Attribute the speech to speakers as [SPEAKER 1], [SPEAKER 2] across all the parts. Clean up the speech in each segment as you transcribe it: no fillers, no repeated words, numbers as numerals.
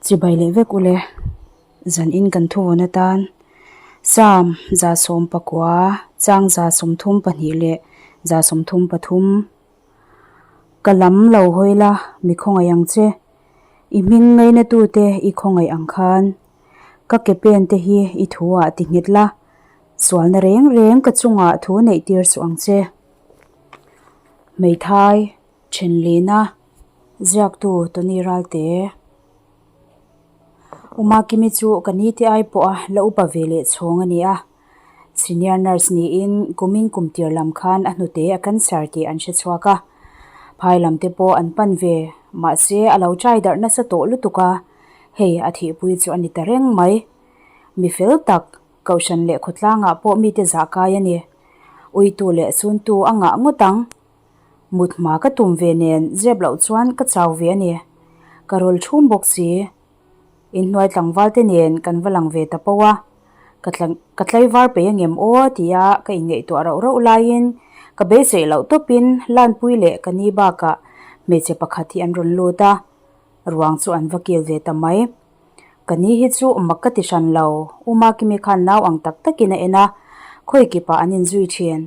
[SPEAKER 1] Chibai leh vek ule, zan in kan thuvawn atan Psalm 119 chang 32 leh 33 Ka lam lo hawi la mi khawngaih ang che, i hming ngainatute i khawngaih ang khan ka ke pen te hi i thu ah ti nghet la, sualna reng reng ka chungah thu neih tir suh ang che. Hmeithai Thenlina ziaktu Tony Ralte Umakimi chu ka nite ai pawha la upa ve leh chhawng a ni a. Senior nurse niin kumin kum tir lam khan a hnute a cancer tih an hre chhuak a. Phai lam te pawh an pan ve, mahse a lo chai darh nasa tawh lutuk a, hei a thihpui chu a ni ta reng mai. Mi fel tak, Kohhran leh khawtlangah pawh mite zah kai a ni. Uitu leh chhuntu a ngah ngawt ang. Mut hma ka tum ve nen zep loh chuan ka chau ve a ni. Ka rawl thum bawk si. Inhnuai tlangval te nen kan va lang ve ta po a. Ka ka tlaivar peih angem aw tia ka inngaihtuah rauh rauh laiin ka beiseih loh tawpin Lanpui leh ka ni bakah hmeichhe pakhat hi an rawn lut a. Ruang chu an va kil ve ta mai. Ka ni hi chu mak ka ti hran lo, U Makimi khan nau ang tak takin a en a, khawi kipah an inzui thin.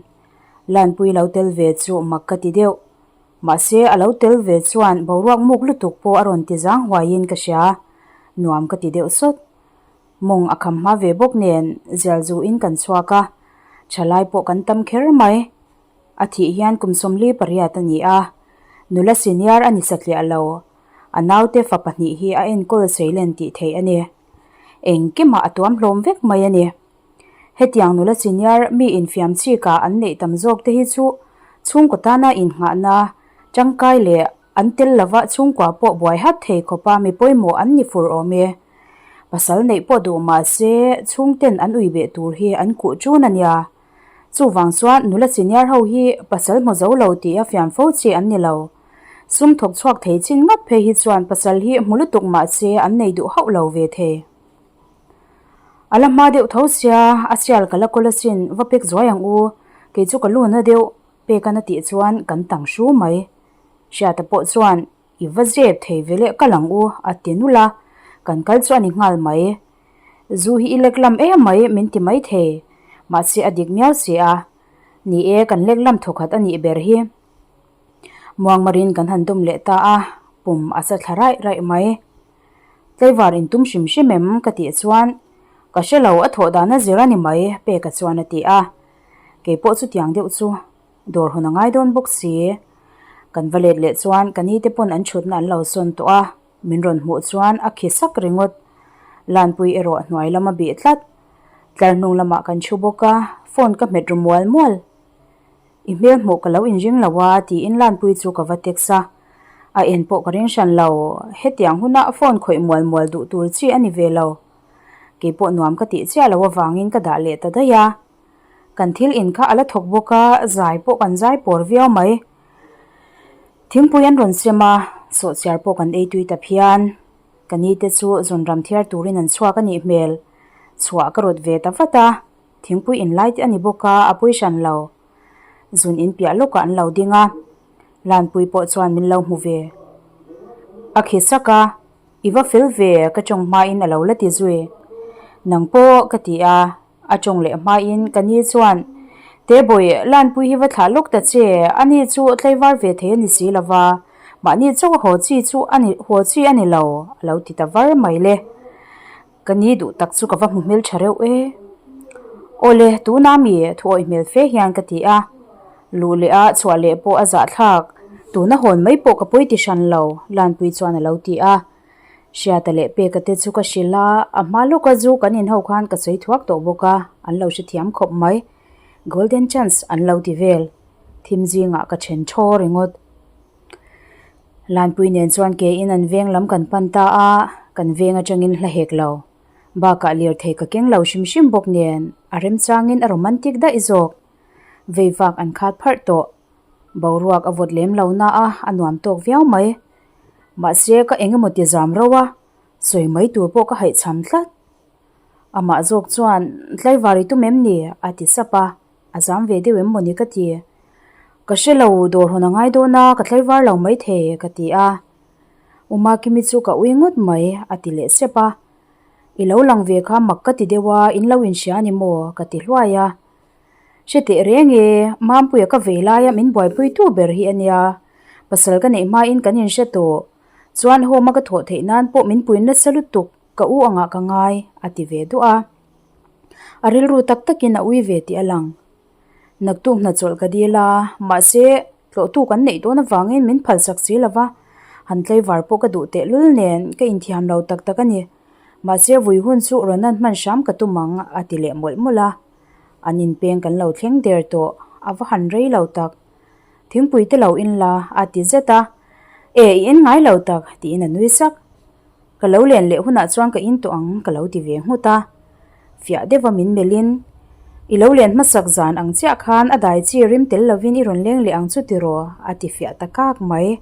[SPEAKER 1] Lanpui lo tel ve chu mak ka ti deuh. Mahse, a lo tel ve chuan boruak muk lutuk pawh a rawn ti zang huaiin ka hria. Nuam ka ti deuh sawt. Mawng a kham hma ve bawk nen zialzuin kan chhuak a, thalai pawh kan tam kher mai. A thih hian kum 48 a ni a, nula senior a ni satliah lo. A naute fa pahnih hi a enkawl seilen tih theih a ni. Engkimah a tuam hlawm vek mai a ni. Hetiang nula senior mi infiam chikah an neih tam zawk te hi chu chhungkaw tana innghahna tangkai leh an tel lova chhungkua pawh buai hat thei khawpa mi pawimawh an ni fur awm e. Pasal neih pawh duh mah se chhungten an ui beh tur hi an kuh ṭun a nia. Chuvang chuan nula senior ho hi pasal hmu zo lo tih a fiam fo chi an ni lo. Sum thawk chhuak thei chin ngawt phei hi chuan pasal hi hmu lutuk mah se an nei duh hauh lo ve thei. A la hma deuh tho sia, a sial ka la kawl asin, va pek zuai ang u, kei chu ka lu na deuh pek a na tih chuan kan tang hru mai. Hriata pawh chuan I va zep thei ve leh kal ang u, a ti nulh a, kan kal chu a ni nghal mai. Zu hi i lek lam em mai min ti mai thei, mahse a dik miau si a. Ni e, kan lek lam thawkhat a nih ber hi. Muangmarin kan han dawm leh ta a, pum a sa thla raih raih mai. Tlaivar in tum hrim hrim em ka tih chuan, Ka hre lo, a thawh dan a zir a ni mai, Peka chuan a ti a. Keipawh chutiang deuh chu Dawr hawn a ngai dawn bawk si. Kan va let leh chuan ka ni te pawn an chhutna an lo sawn tawh a, min rawn hmuh chuan a khi sak ringawt. Lanpui erawh hnuai lam a bih tlat. Tlar hnung lamah kan chhu bawk a, phone ka hmet ru mual mual. I hmel hmuh ka lo inring lo a tiin Lanpui chu ka va text a. A en pawh ka ring hran lo, hetiang huna phone khawih mual mual duh tur chi a ni ve lo. Keipawh nuam ka tih chiah loh avangin ka dah leh ta daih a. Kan thil in kha a la thawk bawk a, zai pawh kan zai pawr viau mai. Thingpui an rawn sem a, sawhchiar pawh kan ei tui ta phian. Ka ni te chu zunram thiar turin an chhuak a nih hmel. Chhuah ka rawt ve ta vat a, thingpui in lai te a ni bawk a, a pui hran lo. Zun in piah lawkah an lo ding a, Lanpui pawh chuan min lo hmu ve. A khi sak a. I va fel ve, ka tawng hmain a lo la ti zui. Nang pawh ka ti a, a tawng leh hmain ka ni chuan, Tebawi, Lanpui hi va thlah lawk ta che, ani chu tlaivar ve thei a ni si lo va, mahni chauh haw chi chu a ni haw chi a ni lo, a lo ti ta var mai le. Ka ni duh tak chu ka va hmu hmel tha reuh e. Awle, tuna mi thuawih hmel fe hian ka ti a. Luh leh a chhuah leh pawh a zahthlak. Tuna hawn mai pawh ka pawi ti hran lo, Lanpui chuan a lo ti a. Hriata leh Peka te chu ka hrilh a, a hma lawka zu kan inho khan ka sawi thuak tawh bawk a, an lo hrethiam khawp mai. Golden chance an lo ti vel. Thim zingah ka then thaw ringawt. Lanpui nen chuan ke in an veng lam kan pan ta a, kan veng atangin hla hek lo. Bakah lirthei ka keng lo hrim hrim bawk nen a remchangin a romantic daih zawk. Vei vak an khat pharh tawh. Boruak a vawt lem lo na a, a nuam tawk viau mai. Mahse ka eng emaw ti zam rauh a, sawi mai tur pawh ka haihchham tlat. Amah zawk chuan, Tlaivar i tum em ni? a ti sap a. A zam ve deuh em mawni ka ti. Ka hre lo, dawr hawn a ngai dawn a, ka tlaivar lo maithei ka ti a. U Makimi chu ka ui ngawt mai, a ti leh sep a. I lo lang ve kha mak ka ti deuh a, in lo inhria a ni maw? ka ti hluai a. Hre teh reng e, Mampuia ka vei laia min buaipuitu ber hi a nia. Pasal ka neih hmain kan inhre tawh. Chuan home a ka thawh theih nan pawh min pui nasa lutuk, ka u angah ka ngai, a ti ve duah a. A rilru tak takin a ui ve tih a lang. Naktuk hna chawlh ka dil a, mahse tlawhtu kan neih dawn avangin min phalsak si lo va, han tlaivar pawh ka duh tehlul nen ka inthiam lo tak tak a ni. Mahse vui hun chu rawn an hman hram ka tum ang, a ti leh mawlh mawlh a. An inpeng kan lo thleng der tawh, a va han rei lo tak. Thingpui te lo in la, a ti zet a. E, i en ngai lo tak, tiin a nui sak. Ka lo len leh hunah chuan ka in tawh ang, ka lo ti ve nghut a. Fiah deuha min melhin, I lo len hmasak zan ang chiah khan a dai chi rim tel lovin i rawn leng leh ang chu tiraw? a ti fiah ta kak mai.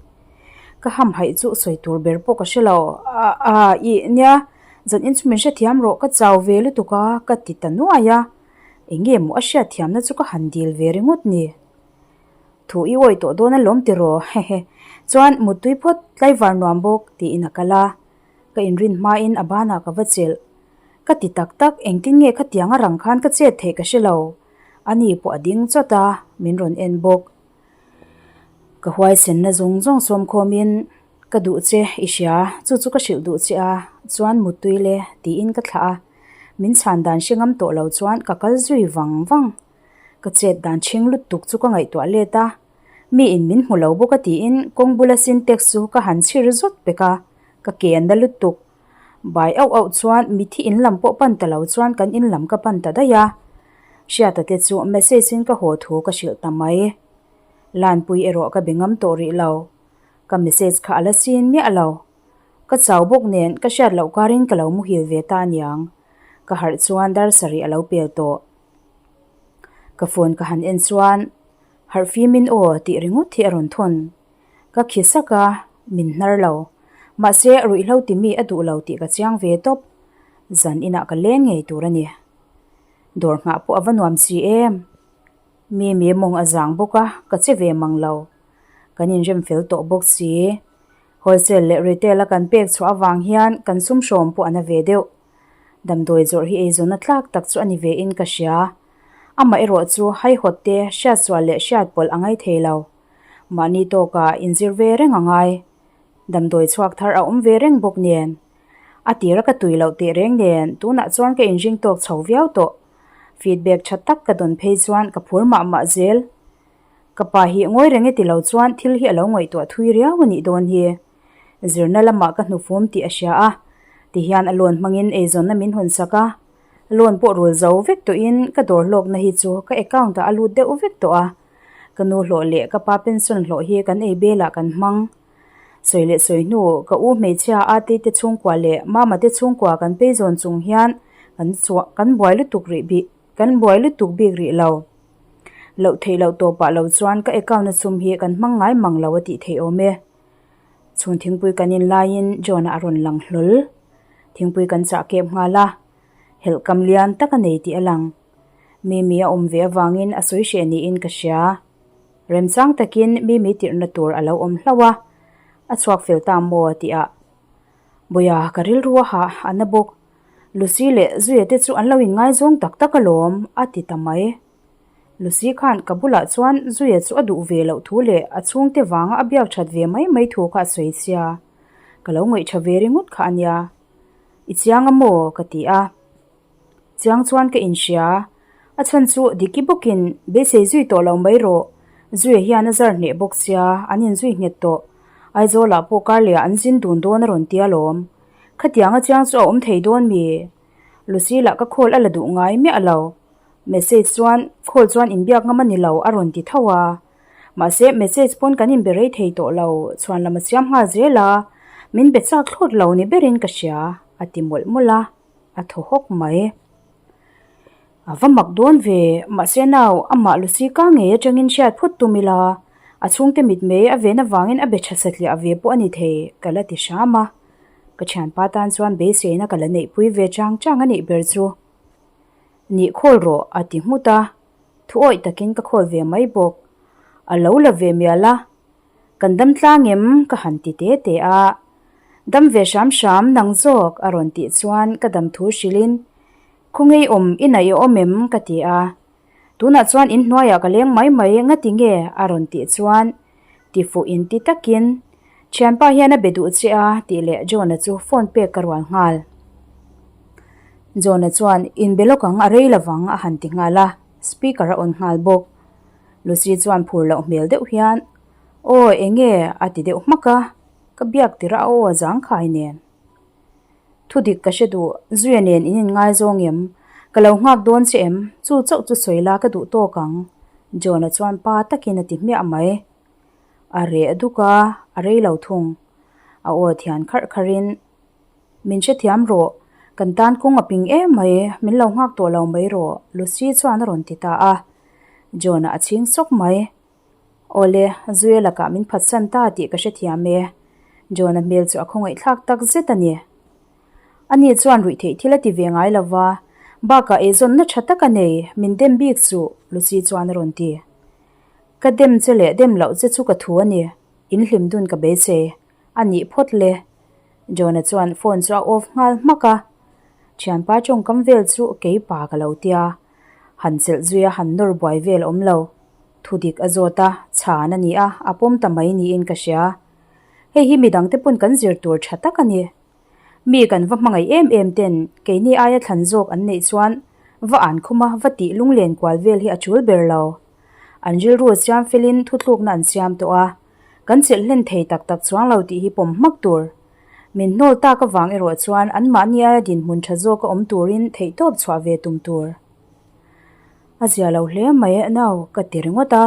[SPEAKER 1] Ka hamhaih chu sawi tur ber pawh ka hre lo. A, a, ih, nia, zan in chu min hrethiam rawh, ka chau ve lutuk a, ka ti ta nuai a. Eng nge maw a hriatthiamna chu ka han dil ve ringawt ni? Thu i awih tawh dawn alawm tiraw? Hehe. Chuan muttui phawt, tlaivar nuam bawk, tiin a kal a. Ka inrin hmain a banah ka va chelh. Ka ti tak tak, engtin nge khatiang a rang khan ka chet theih ka hre lo. Ani pawh a ding chawt a, min rawn en bawk. Ka huaisenna zawng zawng sawmkhawmin ka duh che i hria, chu chu ka hrilh duh che a, chuan muttui le, tiin ka thlah a. Min chhan dan hre ngam tawh lo chuan ka kal zui vang vang. Ka chet dan chhing lutuk chu ka ngaihtuah let a, mi in min hmu lo bawk a tiin kawng bula sintex chu ka han chhir zawt pek a, ka ke a na lutuk. Bai auh auh chuan mithi in lam pawh pan ta lo chuan kan in lam ka pan ta daih a. Hriata te chu message in ka haw thu ka hrilh ta mai. Lanpui erawh ka be ngam tawh rih lo. Ka message kha a la sin miah lo. Ka chau bawk nen ka hriat loh karin ka lo muhil ve ta aniang. Ka harh chuan dar sarih a lo pel tawh. Ka phone ka han en chuan harh fimin aw tih ringawt hi a rawn thawn. Ka khi sak a, min hnar lo. Mahse ruihhlo ti mi a duh lo tih ka chiang ve tawp. Zan inah ka leng ngei tur a ni. Dawr nghah pawh a va nuam si em. Mi mi mawng a zang bawk a, ka che ve mang lo. Kan inrem fel tawh bawk si. Wholesale leh retail a kan pek chhuah avang hian kan sum hrawm pawh a na ve deuh. Damdawi zawrh hi eizawnna tlak tak chu a ni ve in ka hria. Amah erawh chu haihawt te hriatsual leh hriatpawlh a ngai thei lo. Mahni tawkah inzir ve reng a ngai. Damdawi chhuak thar a awm ve reng bawk nen. A tira ka tui loh teh reng nen tunah chuan ka inring tawk chho viau tawh. Feedback tha tak ka dawn phei chuan ka phur mah mah zel. Ka pa hi ngawi reng e ti lo chuan thil hi a lo ngaihtuah thui riau a nih dawn hi. Zirna lamah ka hnufum tih a hria a, tihian a loan hmangin eizawnna min hawn sak a, loan pawh rul zo vek tawhin ka dawr hlawkna hi chu ka account ah a lut deuh vek tawh a, ka nu hlawh leh ka pa pension hlawh hi kan ei belah kan hmang. Sawi leh sawi hnu ka u hmeichhia Ate te chhungkua leh Mama te chhungkua kan pei zawn chung hian kan chhuah kan buai lutuk rih bik kan buai lutuk bik rih lo. Loh theih loh tawpah lo chuan ka account a sum hi kan hmang ngai mang lo a tih theih awm e. Chhun thingpui kan in laiin John-a a rawn lang hlawl. Thingpui kan chah kep nghal a, helh kam lian tak a nei tih a lang. Mimi a awm ve avangin a sawi hreh niin ka hria. Remchang takin Mimi tirhna tur a lo awm hlauh a, a chhuak fel ta maw tih ah. Bawia ka rilru a hah a na bawk. Lucy leh Zuia te chu an lo inngaizawng tak tak alawm a ti ta mai. Lucy khan ka bulah chuan Zuia chu a duh ve loh thu leh a chhungte vanga a biak that ve mai mai thu kha a sawi sia. Ka lo ngaih tha ve ringawt kha a nia. I chiang a maw? ka ti a. Chiang chuan ka inhria. A chhan chu Diki bawkin beisei zui tawh lo mai rawh. Zuia hian a zar hneh bawk sia, an inzui nghet tawh. Aizawlah pawh karlehah an zin dun dawn a rawn tia lawm. Khatiang a chiang chu a awm thei dawn mi? Lucy lah ka call a la duh ngai miah lo. Message chuan call chuan inbiak ngam a ni lo a rawn ti tho a. Mahse message pawn kan inbe rei thei tawh lo, chhuan lam a siam nghal zel a, min be chak thlawt lo ni berin ka hria a ti mawlh mawlh a, a thaw hawk mai. A va mak dawn ve, mahse nau amah Lucy ka ngei atangin hriat phawt tum ila, a chhungte mitmei a ven avangin a be tha satliah ve pawh a ni thei ka la ti hram a. Ka thianpa tan chuan beiseina ka la neihpui ve chang chang a nih ber chu. Nih khawl rawh a ti nghut a, thu awih takin ka khawl ve mai bawk. A lo la ve mial a, kan dam tlang em ka han ti te te a. Dam ve hram hram nang zawk a rawn tih chuan ka dam thu hrilhin, Khawnge i awm, inah i awm em? ka ti a. Tunah chuan in hnuaiah ka leng mai mai ngati nge? a rawn tih chuan tifuh in ti takin, Thianpa hian a be duh che a tih leh John-a chu phone pek ka rual nghal. John-a chuan, Inbe lawk ang, a rei lovang a han ti nghal a, speaker a on nghal bawk. Lucy chuan phur loh hmel deuh hian, Aw, eng nge? a ti deuh hmak a, ka biak tirh a aw a zangkhai nen. Thu dik ka hre duh, Zuia nen in inngaizawng em? Ka lo nghak dawn che em? Chu chauh chu sawi la ka duh tawk ang, John-a chuan pa takin a ti hmiah mai. A reh duk a, a rei lo thung. A aw thian kharh kharhin, Min hrethiam rawh, kan tan kawng a ping em mai, min lo nghak tawh lo mai rawh, Lucy chuan a rawn ti ta a. John-a a chhing sawk mai. Awle, Zuia lakah min phatsan ta tih ka hrethiam e. John-a hmel chu a khawngaihthlak tak zet a ni. Ani chuan ruih theih thil a ti ve ngai lo va, bakah eizawnna tha tak a nei, min dem bik suh, Lucy chuan a rawn ti. Ka dem che leh dem loh che chu ka thu a ni, in hlim dun ka beisei a nih phawt le. John-a chuan phone chu a off nghal hmak a, thianpa tawngkam vel chu keipa ka lo tia, han chelh zui a han nawr buai vel awm lo. Thu dik a zawt a, chhan a ni a, a pawm ta mai niin ka hria. Hei hi midangte pawn kan zir tur tha tak a ni. Mi kan va hmangaih em em ten keini aia thlan zawk an neih chuan va an khum a, va tih lunglen kual vel hi a tul ber lo. An rilru siam felin thuthlukna an siam tawh a, kan chelh hlen thei tak tak chuang lo tih hi pawm hmak tur. Min hnawl tak avang erawh chuan anmahni aia dinhmun tha zawka awm turin theihtawp chhuah ve tum tur. A zia lo hle mai a nau ka ti ringawt a,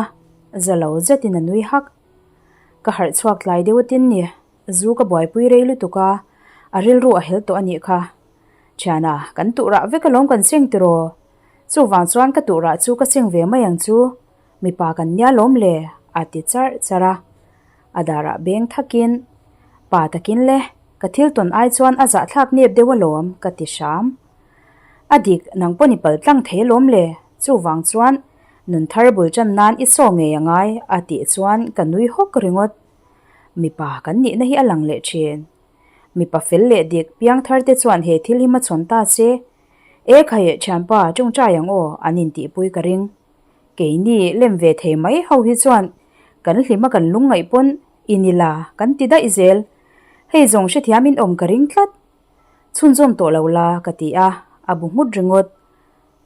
[SPEAKER 1] za lo zetin a nui hak. Ka harh chhuak tlai deuh atin ni, zu ka buaipui rei lutuk a, a rilru a hel tawh a nih kha. Thiana, kan tuhrah vek alawm kan seng tiraw? Chuvang chuan ka tuhrah chu ka seng ve mai ang chu, mipa kan nia lawm le, a ti charh charh a. A darah beng thakin, Pa takin le, ka thil tawn ai chuan a zahthlak nep deuh alawm, ka ti hram. A dik, nang pawn i pal tlang thei alawm le, chuvang chuan nun thar bul tan nan i saw ngei a ngai a tih chuan ka nui hawk ringawt. Mipa kan nihna hi a lang leh thin. Mipa fel leh dik piang thar te chuan he thil hi hmachhawn ta se, E khaih thianpa tawngtai ang aw an intihpui ka ring. Keini lem ve thei mai ho hi chuan kan hlima kan lungngaih pawn i ni la kan ti daih zel. Hei zawng hrethiam in awm ka ring tlat. Chhunzawm tawh lo la ka ti a, a bu nghut ringawt.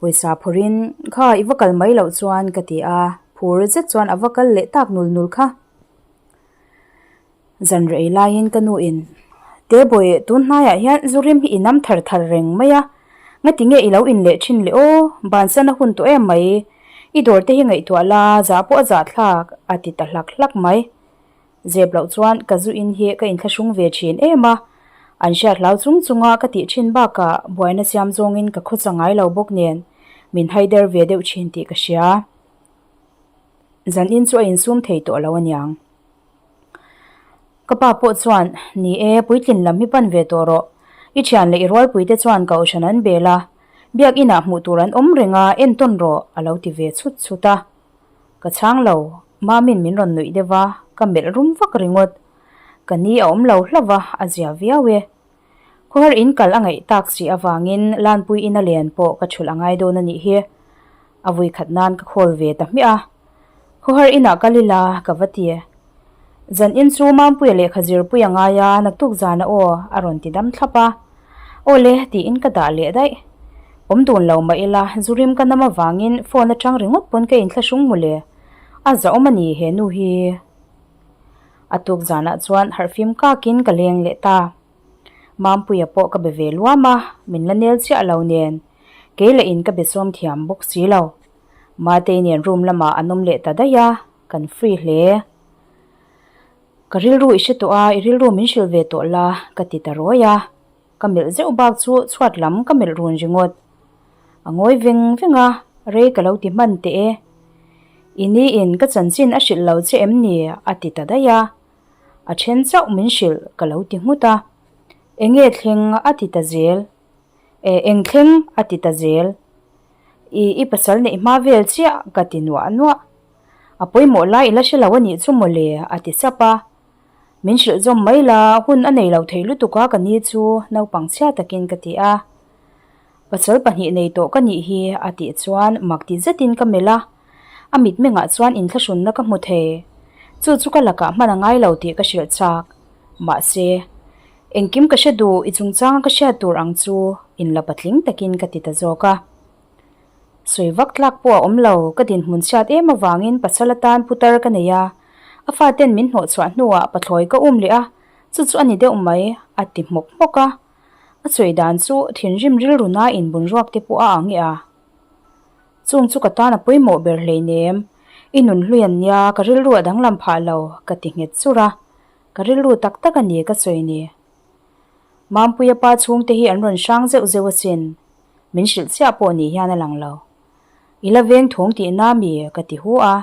[SPEAKER 1] Pawisa phawrhin kha i va kal mai loh chuan ka ti a, phur zet chuan a va kal leh tak nul nul kha. Zan rei laiin ka nu in, Tebawi, tun hnaiah hian zu rim hi i nam thar thar reng mai a, ngati nge i lo in leh thin le aw, bansan a hun tawh em mai, i dawr te hi ngaihtuah la, zah pawh a zah thlak a ti ta hlak hlak mai. Zep loh chuan ka zu in hi ka inthlahrung ve thin em a, an hriat hlau chung chunga ka tih thin bakah buaina siam zawngin ka khawcha ngai lo bawk nen min haider ve deuh thin tih ka hria. Zan in chu a insum thei tawh lo aniang. Ka pa pawh chuan, Ni e, puitlin lam hi pan ve tawh rawh. I thian leh i rualpuite chuan kohhran an bel a, biak inah hmuh tur an awm reng a, entawn rawh, a lo ti ve chhut chhut a. Ka chhang lo, Mamin min rawn nuih deuh a, ka melh rum vak ringawt. Ka ni a awm lo hlauh va, a zia viau e. Khawhar in kal a ngaih tak si avangin Lanpui ina len pawh ka thulh a ngai dawn a nih hi. A vui khat nan ka khawl ve ta hmiah a. Khawhar inah kal ila ka va ti. Zan in chu Mampuia lehkha zirpui a ngai a, naktuk zana aw a rawn ti dam thlap a. Aw le tiin ka dah leh daih. Awm dun lo mah ila zu rim ka nam avangin phone atang ringawt pawn ka inthlahrung mu le. A zahawm a ni he nu hi. A tuk zanah chuan harhfim kakin ka leng leh ta. Mampuia pawh ka be ve luam a, min la nel chiah lo nen. Kei lah in ka be sawm thiam bawk si lo. Matei nen room lamah an awm leh ta daih a, kan free hle. Ka rilru i hre tawh a, i rilru min hrilh ve tawh la, ka ti ta rawi a. Ka melh zeuh bak chu chhuat lam ka melh run ringawt. A ngawi veng veng a, rei ka lo ti hman teh e. I ni in ka chanchin a hrilh lo che em ni? a ti ta daih a. A then chauh min hrilh ka lo ti nghut a. Enge thleng a ti ta zel. E, eng thleng a ti ta zel. I, i pasal neih hma vel chiah ka ti nuah nuah. A pawimawh lai i la hre lo a nih chu mawle a ti sap a. Min hrilh zawm mai la, hun a nei lo thei lutuk a ka ni chu naupang chhia takin ka ti a. Pasal pahnih nei tawh ka nih hi a tih chuan mak ti zetin ka melh a, a mitmengah chuan inthlahrunna ka hmu thei. Chu chu ka lakah hman a ngai lo tih ka hrilh chak. Mahse, engkim ka hre duh i chungchanga ka hriat tur ang chu inla patling takin ka ti ta zawk a. Sawi vak tlak pawh a awm lo, ka dinhmun chhiat em avangin pasal atan putar ka nei a, a faten min hnawhchhuah hnuah pathlawi ka um leh a, chu chu a ni deuh mai, a ti hmawk hmawk a. A sawi dan chu thinrim rilru nain bunruak te pawh a ang e a. Chung chu ka tan a pawimawh ber hleinem, i nun hlui an nia, ka rilru a danglam phah lo, ka ti nghet chur a, ka rilru tak tak a ni ka sawi ni. Mampuia pa chhungte hi an rawn hrang zeuh zeuh asin, min hrilh chiah pawh ni hian a lang lo. I la veng thung tihna mi ka ti hu a.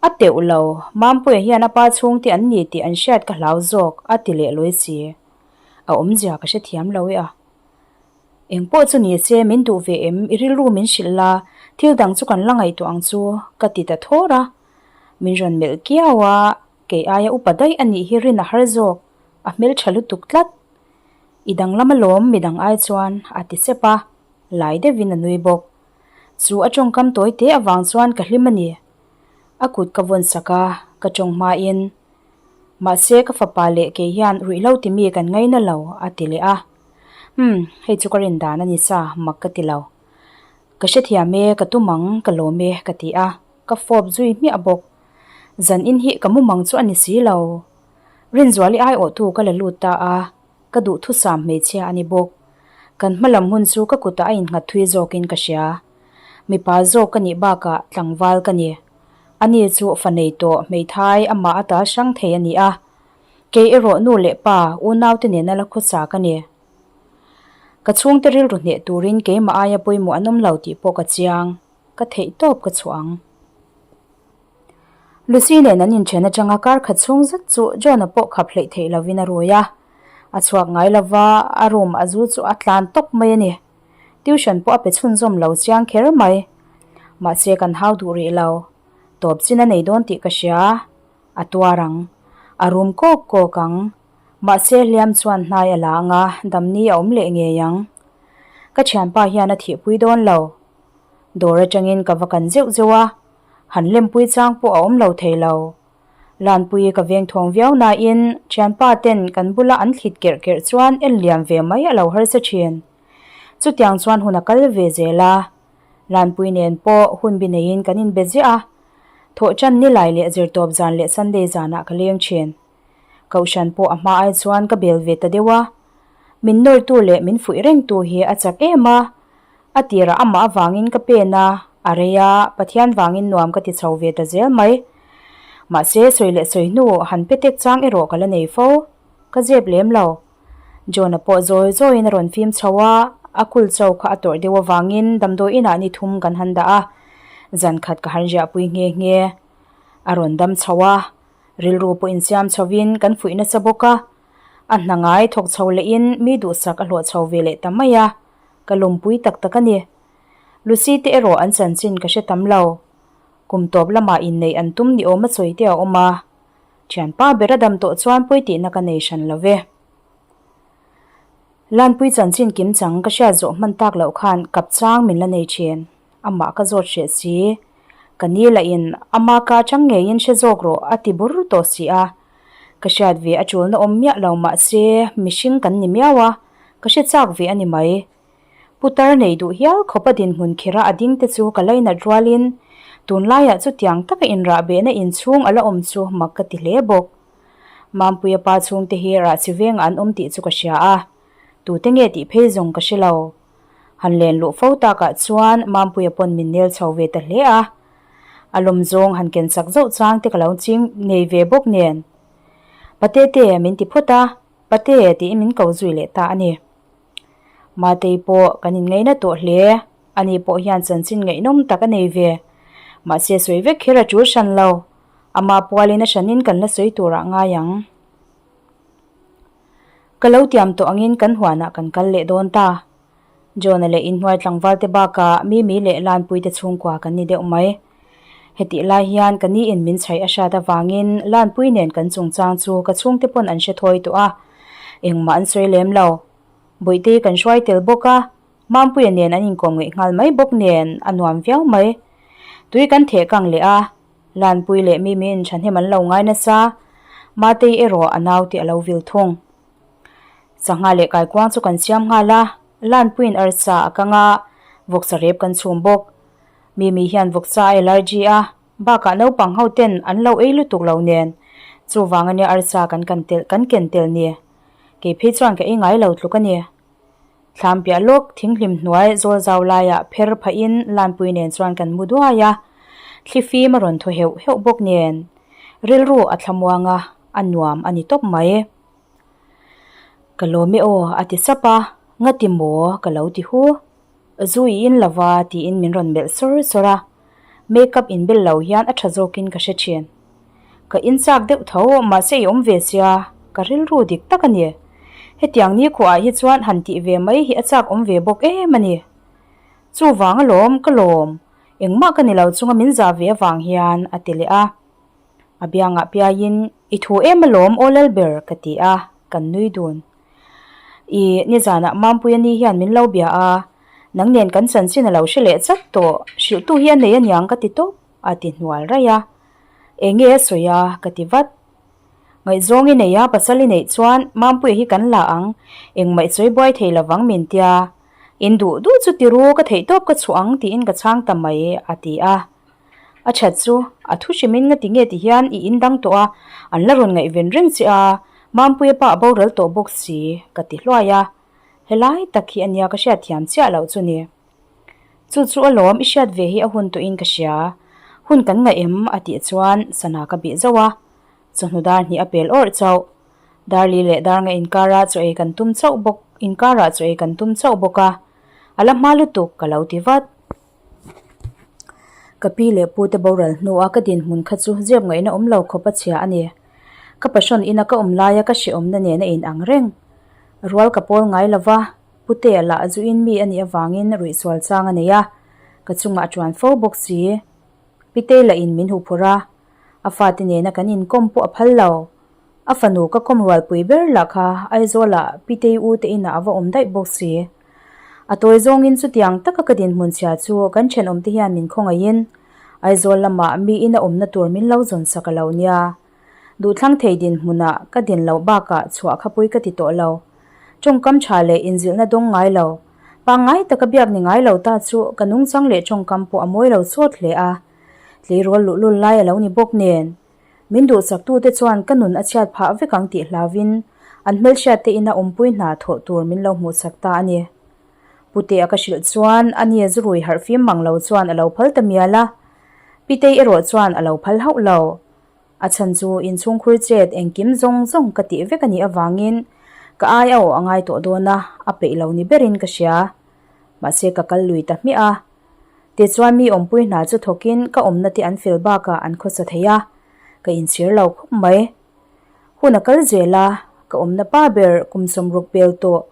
[SPEAKER 1] A teuh lo, Mampuia hian a pa chhungte an ni tih an hriat ka hlau zawk a ti leh lawi si. A awmzia ka hrethiam lo e a. Engpawh chu ni se min duh ve em i rilru min hrilh la, thil dang chu kan la ngaihtuah ang chu ka ti ta thawr a. Min rawn melh kiau a, kei aia upa daih a nih hi rin a har zawk. A hmeltha lutuk tlat. I danglam alawm midang ai chuan a ti sep a, lai deuhin a nui bawk. Chu a tawngkam tawi te avang chuan ka hlim a ni. A kut ka vawn sak a, ka tawng hmain, Mahse ka fapa leh kei hian ruihhlo ti mi kan ngaina lo a ti leh a. Umm, hei chu ka rin dan a ni sa, mak ka ti lo. Ka hrethiam e, ka tum ang, ka lawm e ka ti a, ka fawp zui hmiah bawk. Zan in hi ka mumang chu a ni si lo. Rinzuali aiawhtu ka la lut ta a, ka duhthusam hmeichhia a ni bawk. Kan hma lam hun chu ka kutah a innghat thui zawkin ka hria. Mipa zawk ka nih bakah tlangval ka ni. Ani chu fa nei tawh hmeithai amah a tal hrang thei a ni a. Kei erawh nu leh pa unaute nena la khawsa ka ni. Ka chhungte rilru hneh turin keimah aia pawimawh an awm lo tih pawh ka chiang. Ka theih tawp ka chhuah ang. Lucy nen an inthen atanga kar khat chhung zet chu John-a pawh khap hleih theih lovin a rui a. A chhuak ngai lova, a room a zu chu a tlan tawp mai a ni. Tuition pawh a pe chhunzawm lo chiang kher mai. Mahse kan hau duh rih lo. Tawp chin a nei dawn tih ka hria. A tuar ang. A rum kawk kawk ang. Mahse hliam chuan hnai a la ang a, damni a awm leh ngei ang. Ka thianpa hian a thihpui dawn lo. Dawr atangin ka va kan zeuh zeuh a, han lempui chang pawh a awm lo thei lo. Lanpui ka veng thawng viau nain thianpa ten kan bula an thlit kerh kerh chuan en liam ve mai a lo harsa thin. Chutiang chuan hun a kal ve zel a, Lanpui nen pawh hun bi neiin kan inbe ziah a, thawhtan nilai leh zirtawp zan leh Sunday zanah ka leng thin. Kohhran pawh a hma ai chuan ka bel ve ta deuh a, min nawrtu leh min fuih rengtu hi a chak em a, A tirah amah avangin ka pen a, a rei a, Pathian vangin nuam ka ti chho ve ta zel mai. Mahse, sawi leh sawi hnu han pe tek chang erawh ka la nei fo. Ka zep lem lo. John-a pawh zawi zawiin a rawn fim chho a, a kul cho kha a tawrh deuh avangin damdawi inah ni thum kan han dah a, zan khat ka han riahpui nghe nghe. A rawn dam chho a, rilru pawh insiam chhovin kan fuih nasa bawk a, a hna ngai thawk chho lehin mi duhsak a hlawh chho ve leh ta mai a. Ka lawmpui tak tak a ni. Lucy te erawh an chanchin ka hre tam lo. Kum tawp lamah inneih an tum ni awm a sawi te a awm a. Thianpa ber a dam tawh chuan pawi tihna ka nei hran lo ve. Lanpui chanchin kim chang ka hriat zawh hman tak loh khan kap chang min la nei thin. Amah ka zawt hreh si. Ka ni lah in ama ka atang ngeiin hre zawk rawh a ti bur tawh si a. Ka hriat ve a tulna awm miah lo mahse mihring kan ni miau a, ka hre chak ve a ni mai. Putar nei duh hial khawpa dinhmun khera a ding te chu ka lainat rualin tunlaiah chutiang taka inrahbehna inchhung a la awm chu mak ka ti hle bawk. Mampuia pa chhungte hi rahchi vengah an awm tih chu ka hria a, tute nge tih phei zawng ka hre lo. Han len luh fo takah chuan Mampuia pawn min nel chho ve ta hle a, a lawm zawng han ken chak zauh chang te ka lo ching nei ve bawk nen. Patete min ti phawt a, Pate tiin min ko zui leh ta a ni. Matei pawh kan inngaihna tawh hle, ani pawh hian chanchin ngaihnawm tak a nei ve. Mahse sawi vek kher a tul hran lo, ama pualin a hranin kan la sawi turah ngai ang. Ka lo tiam tawh angin kan huanah kan kal leh dawn ta. John-a leh inhnuai tlangval te bakah Mimi leh Lanpui te chhungkua kan ni deuh mai. Hetih lai hian ka ni in min chhaih a hriat avangin Lanpui nen kan chungchang chu ka chhungte pawn an hre thawi tawh a, engmah an sawi lem lo. Bawihte kan hruai tel bawk a, Mampuia nen an inkawm ngeih nghal mai bawk nen a nuam viau mai. Tui kan theh kang leh a, Lanpui leh Mimi'n thahnem an lo ngai nasa, Matei erawh a naute a lo vil thung. Sangha leh kaikuang chu kan siam nghal a, Lanpuiin arsa a kang a, vawksa rep kan chhum bawk. Mimi hian vawksa a allergy a, bakah naupang ho ten an lo ei lutuk lo nen, chuvang ania arsa kan kan tel kan ken tel ni. Kei phei chuan ka ei ngai lo tluk a ni. Thlam piah lawk thinghlim hnuai zawl zau laiah pher phahin Lanpui nen chuan kan mu duai a, thli fim a rawn thaw heuh heuh bawk nen rilru a thlamuang a, a nuam a ni tawp mai. Ka lawm e aw a ti sap a, ngati maw ka lo ti hu. Zu i in lova tiin min rawn melh sawr sawr a, make up in bel lo hian a tha zawkin ka hre thin. Ka in chak deuh tho mahse i awm ve sia, ka rilru dik tak a ni. Hetiang ni khuaah hi chuan han tih ve mai hi a chak awm ve bawk em a ni. Chuvang alawm ka lawm, engmah ka ni lo chunga min zah ve avang hian a ti leh a. A biangah piaiin, I thu em alawm aw Lalber ka ti a, kan nui dun. I nizanah Mampuia ni hian min lo bia a, nang nen kan chanchin a lo hre leh chat tawh, hrilhtu hi a nei aniang ka ti tawp a ti hnual raih a. Eng nge a sawi a ka ti vat. Ngaihzawng i nei a, pasal i neih chuan Mampuia hi kan la ang, engmah i sawi buai thei lovang min tia. In duh duh chu ti ru, ka theihtawp ka chhuah ang tiin ka chhang ta mai a ti a. A that chu, a thu hrimin ngati nge ti hian i in dang tawh a, an la rawn ngaihven reng che a, Mampuia pa a boral tawh bawk si, ka ti hluai a. Helai tak hi a nia ka hriat thiam chiah loh chu ni. Chu chu alawm i hriat ve hi a hun tawhin ka hria. Hun kan ngaih em? a tih chuan sana ka bih zauh a. Chawhnu dar hnih a pel awrh chauh. Darli leh Darnga inkara chaw ei kan tum chauh bawk inkarah chaw ei kan tum chauh bawk a. A la hma lutuk ka lo ti vat. Ka pi leh pu te boral hnua ka dinhmun kha chu zep ngaihna awm lo khawp a chhia a ni. Ka passion ina ka awm laia ka hrehawmna nen a inang reng. Rual ka pawl ngai lo va, Putea lah zuin mi a nih avangin ruihsual chang a nei a, ka chungah a tuan fo bawk si. Pitei lahin min huphurh a, a fate nena kan inkawm pawh a phal lo. A fanu ka kawm rualpui ber lah kha Aizawlah Pitei u te inah a va awm daih bawk si. A tawi zawngin chutiang taka ka dinhmun chhia chu kan thenawmte hian min khawngaihin Aizawl lamah mi ina awmna tur min lo zawn sak a lo nia. Duhthlang thei dinhmunah ka din loh bakah chhuah kha pui ka ti tawh lo. Tawngkam tha leh inzilhna dawng ngai lo, pangngai taka biak ni ngai lo ta chu ka nungchang leh tawngkam pawh a mawi lo chawt hle a. Tleirawl luhlul lai a lo ni bawk nen. Min duhsaktute chuan ka nun a chhiat phah vek ang tih hlauvin an hmelhriatte ina awmpui hna thawh tur min lo hmuhsak ta a ni. Putea ka hrilh chuan a ni zurui harh fim mang lo chuan a lo phal ta mial a, Pitei erawh chuan a lo phal hauh lo. A chhan chu inchhungkhur chet engkim zawng zawng ka tih vek a nih avangin ka ai a awh a ngai tawh dawn a, a peih lo ni berin ka hria. Mahse ka kal lui ta hmiah a. Tichuan mi awmpui hna chu thawkin ka awmna te an fel bakah an khawsa thei a, ka inchhir lo khawp mai. Hun a kal zel a, ka awmna pa ber kum sawmruk pel tawh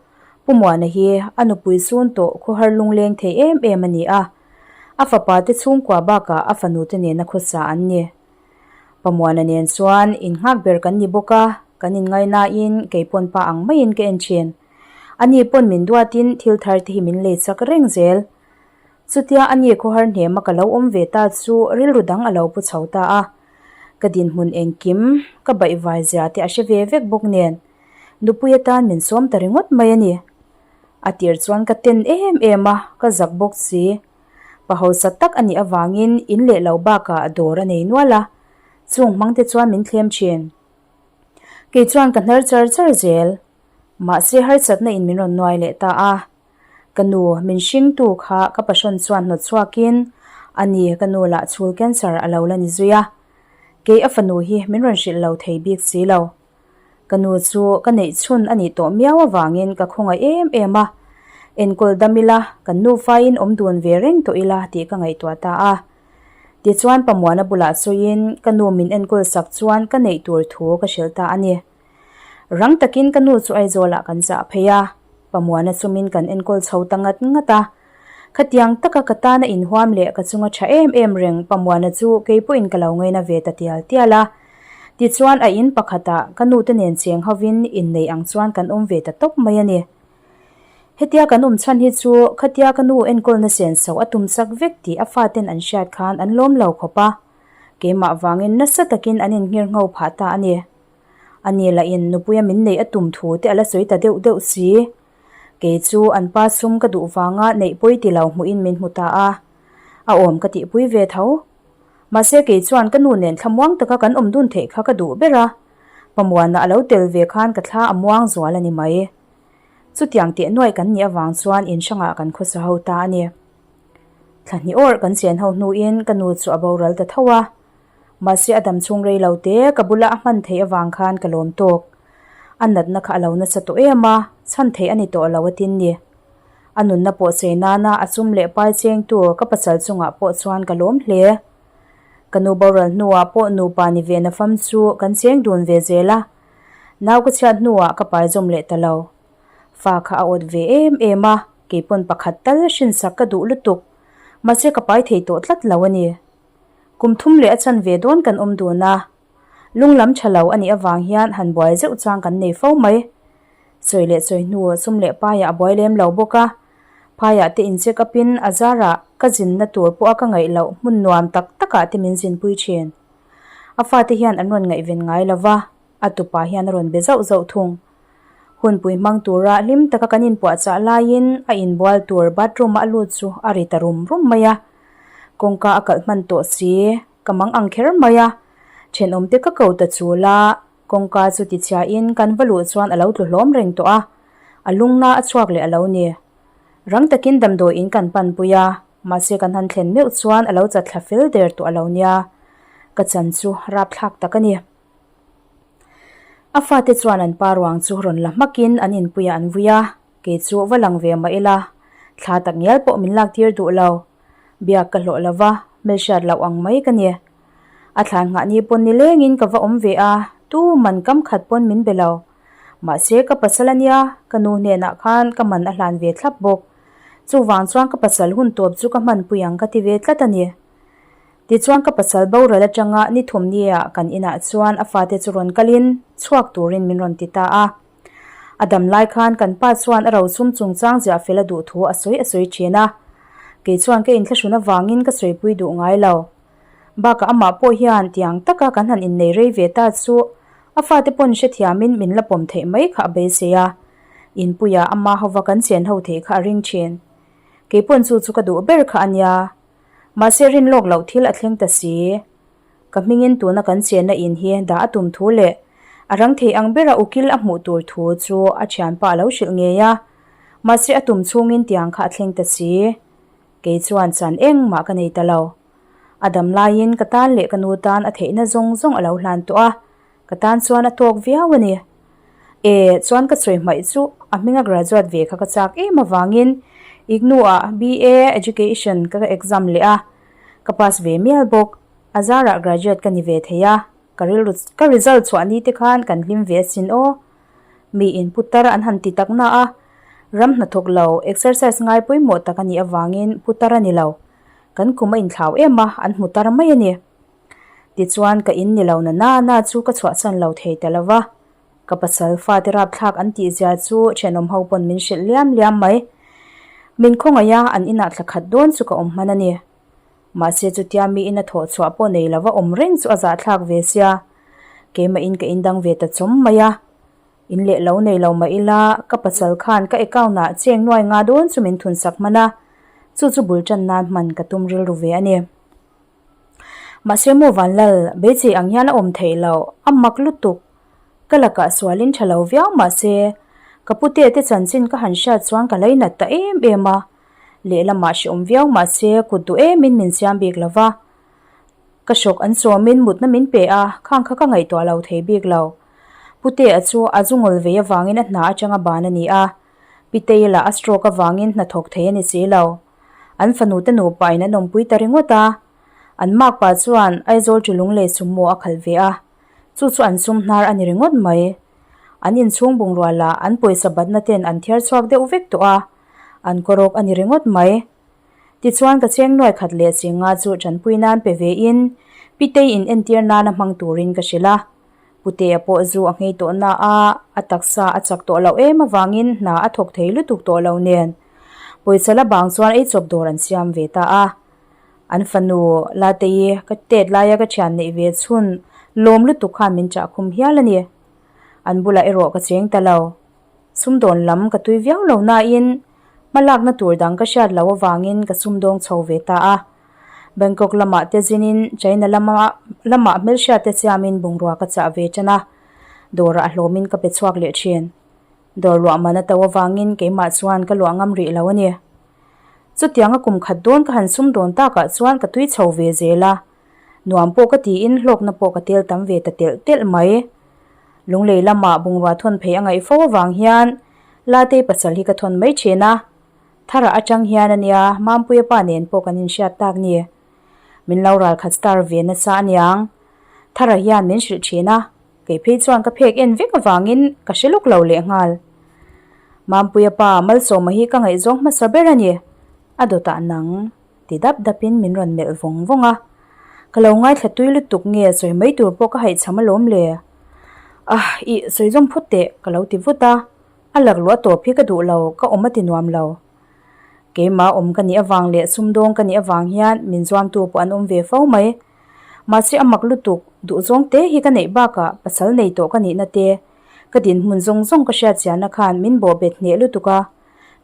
[SPEAKER 1] Pu Muana hi a nupui sun tawh khawhar lungleng thei em em a ni a, a fapa te chhungkua bakah a fanu te nena khawsa an ni. Pa Muana nen chuan innghak ber kan ni bawk a, kan inngainain keipawn pa ang maiin ka en thin. Ani pawn min duatin thil thar te hi min lei chak reng zel. Chutia a ni khawhar hnema ka lo awm ve ta chu rilru dang a lo pu chho ta a. Ka dinhmun engkim ka baihvai zia te a hre ve vek bawk nen nupui atan min sawm ta ringawt mai a ni. A tir chuan ka ten em em a, ka zak bawk si. Pa hausa tak a nih avangin in leh lo bakah dawr a nei nual a, chung hmang te chuan min thlem thin. Kei chuan ka hnar char char zel. Mahse harsatna in min rawn nuai leh ta a. Ka nu, min hringtu kha ka passion chuan hnawt chhuakin a ni, ka nu lah chhul cancer a lo la ni zui a. Kei a fanu hi min rawn hrilh lo thei bik si lo. Ka nu chu ka neih chhun a nih tawh miau avangin ka khawngaih em em a. Enkawl dam ila, kan nufain awm dun ve reng tawh ila tih ka ngaihtuah ta a. Tichuan Pamuana bulah sawiin ka nu min enkawl sak chuan ka neih tur thu ka hrilh ta a ni. Rang takin ka nu chu Aizawlah kan chah phei a, Pamuana chumin kan enkawl chho ta ngat ngat a. Khatiang taka ka tana inhuam leh ka chunga tha em em reng Pamuana chu kei pawhin ka lo ngaina ve ta tial tial a. Tichuan a in pakhatah ka nute nen cheng hovin innei ang chuan kan awm ve ta tawp mai a ni. Hetia kan awm chhan hi chu khatia ka nu enkawlna senso a tum chak vek tih a faten an hriat khan an lawm lo khawp a, keimah vangin nasa takin an inngir ngho phah ta a ni. A ni lahin nupuia min neih a tum thu te a la sawi ta deuh deuh si. Kei chu an pa sum ka duh vanga neih pawi ti lo hmuhin min hmu ta a, a awm ka tihpui ve tho. Mahse kei chuan ka nu nen thlamuang taka kan awm dun theih kha ka duh ber a, Pamuana a lo tel ve khan ka thla a muang zual a ni mai. Chutiang teh nuaih kan nih avang chuan in hrangah kan khawsa ho ta a ni. Thla hnih awrh kan chen ho hnuin ka nu chu a boral ta tho a. Mahse a dam chhung rei lo te ka bula a hman theih avang khan ka lawm tawk. A natna kha a lo nasa tawh em a, chhan theih a ni tawh lo a tin ni. A nunna pawh chei nana a chum leh pai chengtu ka pasal chungah pawh chuan ka lawm hle. Ka nu boral hnuah pawh nupa ni ve nafam chu kan cheng dun ve zel a. Nau ka chhiat hnuah ka pai zawm leh ta lo. Fa kha a awt ve em em a, keipawn pakhat tal hrinsak ka duh lutuk. Mahse ka pai thei tawh tlat lo a ni. Kum thum leh a chan ve dawn kan awm dun a, lung lam tha lo a nih avang hian han buai zeuh chang kan nei fo mai. Sawi leh sawi hnu sum leh paiah a buai lem lo bawk a, phaiah te in check up in a zarah ka zinna tur pawha ka ngaih loh hmun nuam tak takah te min zinpui thin. A fate hian an rawn ngaihven ngai lo va, a tupa hian a rawn be zauh zauh thung. Hunpui hmang tura hlim taka kan inpuahchah laiin a inbual tur bathroom-a a lut chu a ri ta rum rum mai a. Kawngka a kalh hman tawh si, ka mang ang kher mai a. Thenawmte ka ko ta chul a, kawngka chu tichhiain kan va luh chuan a lo tlu hlawm reng tawh a, a lungna a chhuak leh a lo ni. Rang takin damdawiin kan panpui a, mahse kan han thlen meuh chuan a lo chatthla fel der tawh a lo nia. Ka chan chu rapthlak tak a ni. A fate chuan an pa ruang chu rawn la hmakin an inpuiah an vui a, kei chu va lang ve mah ila, thla tak ngial pawh min lak tir duh lo. Biak ka hlawh lo va, hmelhriat loh ang mai ka ni. A thlan nghah ni pawn nilengin ka va awm ve a, tu man kam khat pawn min be lo. Mahse ka pasal a nia, ka nu hnenah khan ka man a hlan ve thlap bawk. Chuvang chuan ka pasal hun tawp chu ka hmanpui ang ka ti ve tlat a ni. Tichuan ka pasal boral atanga ni thum nia kan inah chuan a fate chu rawn kalin chhuak turin min rawn ti ta a. A dam lai khan kan pa chuan a rochhum chungchang ziah fel a duh thu a sawi a sawi thin a. Kei chuan ka inthlahrun avangin ka sawipui duh ngai lo. Bakah amah pawh hian tiang taka kan han innei rei ve ta chu a fate pawn hrethiamin min la pawm theih mai kha a beisei a. Inpuiah ama hova kan chen ho theih kha a ring thin. Kei pawn chu chu ka duh ber kha a nia. Mahse rin lawk loh thil a thleng ta si. Ka hmingin tuna kan chenna in hi dah a tum thu leh a rang thei ang bera ukil a hmuh tur thu chu a thianpa a lo hrilh ngei a. Mahse a tum chhungin tiang kha a thleng ta si. Kei chuan chan engmah ka nei ta lo. A dam laiin ka tan leh ka nu tan a theihna zawng zawng a lo hlan tawh a, ka tan chuan a tawk viau a ni. E, chuan ka sawi hmaih chu a hminga graduate ve kha ka chak em avangin IGNU-ah BA Education ka exam leh a, ka pass ve mial bawk. A zarah graduate ka ni ve thei a, ka rilru ka result chhuah ni te khan kan hlim ve asin aw. Mi in putar an han ti tak na a, ram hnathawk lo exercise ngai pawimawh tak a nih avangin putar a ni lo. Kan kum a inthlau em a, an hmu tar mai a ni. Tichuan ka in ni lo na na na chu ka chhuahsan lo thei ta lo va, ka pasal fate rapthlak an tih zia chu thenawm ho pawn min hrilh liam liam mai. Min khawngaih a, an inah thla khat dawn chu ka awm hman a ni. Mahse chutia mi ina thawh chhuah pawh nei lova awm reng chu a zahthlak ve sia, keimah in ka indang ve ta chawm mai a. In leh lo nei lo mah ila, ka pasal khan ka account ah cheng nuai nga dawn chu min thunsak hman a, chu chu bul tan nan hman ka tum rilru ve a ni. Mahse maw Vanlal, beisei ang hian a awm theih loh, a mak lutuk. Ka lakah sualin tha lo viau mahse, ka pute te chanchin ka han hriat chuan ka lainat ta em em a. Lehlamah hreawm viau mahse kut duh emin min siam bik lo va. Ka hrawk an sawmin mutna min pe a, khang kha ka ngaihtuah lo thei bik lo. Pute a chu a zu ngawl vei avangin a hna atanga ban a ni a. Pitei lah a stroke avangin hnathawk thei a ni si lo. An fanu te nupa in an awmpui ta ringawt a, an makpa chuan Aizawl chu lunglei sumo a khalh ve a, chu chu an sum hnar a ni ringawt mai. An inchhung bungrua lah an pawisa batna ten an thiar chhuak deuh vek tawh a, an kawrawk a ni ringawt mai. Tichuan ka cheng nuai khat leh chinga chu tanpui nan pe ve in Pitei in entir nana hmang turin ka hrilh a. Putea pawh zu a nghei tawh na a, a taksa a chak tawh loh em avangin hna a thawk thei lutuk tawh lo nen. Pawisa la bang chuan eichawp dawr an siam ve ta a. An fanu Latei ka tet laia ka thian neih ve chhun lawm lutuk khan min chah khum hial a ni. An bulah erawh ka cheng ta lo. Sumdawn lam ka tui viau lo nain hmalakna tur dang ka hriat loh avangin ka sumdawng chho ve ta a. Bangkok lamah te zinin China lama lamah hmelhriat te siamin bungrua ka chah ve tan a, dawrah a hlawmin ka pe chhuak leh thin. Dawr luah man a to avangin keimah chuan ka luah ngam rih lo a ni. Chutianga kum khat dawn ka han sumdawn takah chuan ka tui chho ve zel a, nuam pawh ka tiin hlawkna pawh ka tel tam ve ta telh telh mai. Lunglei lamah bungrua thawn phei a ngaih fo avang hian Latei pasal hi ka thawn mai thin a, Thara atang hian a nia Mampuia pa nen pawh kan inhriat tak ni. Min lo ral khat star ve nasa aniang. Thara hian min hrilh thin a, kei phei chuan ka phek en vek avangin ka hre lawk lo lehnghal. Mampuia pa Malsawma hi ka ngaihzawng hmasa ber a ni, a dawtah nang. Ti dap dapin min rawn melh vawng vawng a. Ka lo ngaithla tui lutuk nge sawi mai tur pawh ka haihchham alawm le. Ah, ih, sawi zawm phawt teh, ka lo ti vut a. A lakluh a tawp hi ka duh lo, ka awm a ti nuam lo. Keimah awm ka nih avang leh sumdawng ka nih avang hian min zuamtu pawh an awm ve fo mai. Mahse a mak lutuk, duhzawng te hi ka neih bakah pasal nei tawh ka nihna te, ka dinhmun zawng zawng ka hriatchianna khan min bawhbet hneh lutuk a.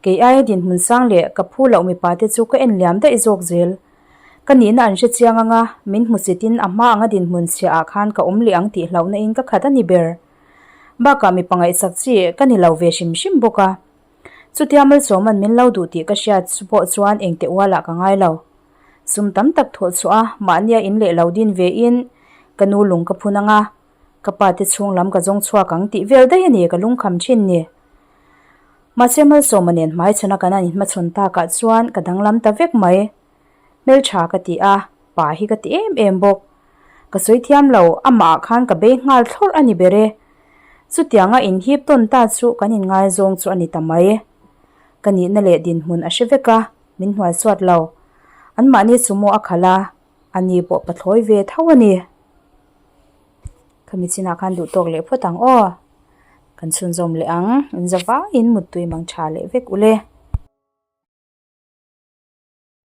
[SPEAKER 1] Kei aia dinhmun sang leh ka phu loh mipa te chu ka en liam daih zawk zel. Ka nihna an hre chiang anga min hmusitin a hma anga dinhmun chhiah ah khan ka awm leh ang tih hlauhna in ka khat a ni ber. Bakah mipa ngaihsak chi ka ni lo ve hrim hrim bawk a. Chutia Malsawma'n min lo duh tih ka hriat pawh chuan engte ualah ka ngai lo. Sum tam tak thawh chhuah a mahnia in leh lo din ve in ka nu lung ka phun anga ka pa te chhung lam ka zawng chhuak ang tih vel daih a ni ka lungkham thin ni. Mahse Malsawma nen hmaichhana kan an inhmachhawn takah chuan ka danglam ta vek mai. Hmeltha ka ti a, pa hi ka ti em em bawk. Ka sawi thiam lo, amah ah khan ka bei nghal thlawrh a ni ber e. Chutianga inhip tawn ta chu kan inngaizawng chu a ni ta mai. Ka nihna leh dinhmun a hre vek a, min hnuai suat lo. Anmahni chu maw a khalh a, ani pawh pathlawi ve tho a ni. Khami chinah khan duh tawk leh phawt ang aw. Kan chhunzawm leh ang, in za vaiin muttui mang tha leh vek ule.